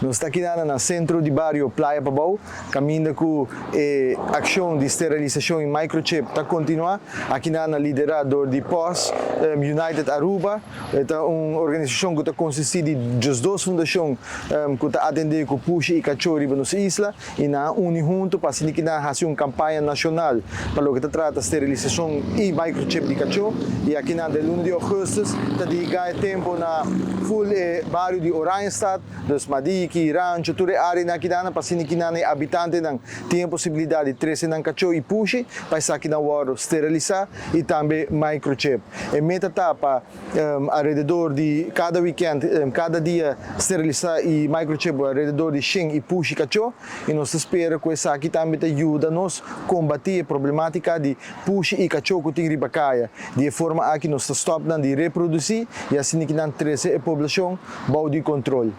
Nos ta aki na Centro di Bario Playa Pabou, caminda cu e accion di sterilisacion y microchip ta continua. Aki na lidera door di PAWS United Aruba, ta un organisacion cu ta consisti di 12 fundacion cu ta atende cu pushi y cacho riba nos isla y nan a uni hunto pa asina cu nan haci un campaña nacional pa loke ta trata sterilisacion y microchip di cacho. Y aki na luna di augustus ta dedica e tempo na full e bario di Oranjestad, dus Madiki, Rancho, tur e area aki nan, pa asina cu nan habitantenan tin e posibilidad di trece nan cacho y pushi pa esaki nan wordo steriliza y tambe microchip. E meta ta pa alrededor di cada weekend, cada dia steriliza y microchip alrededor di 100 y pushi cacho y nos ta spera cu esaki tambe ta yuda nos combati e problematica di pushi y cacho cu tin riba caya. Di forma aki nos ta stop nan di reproduci y asina cu nan trece e poblacion bou di control.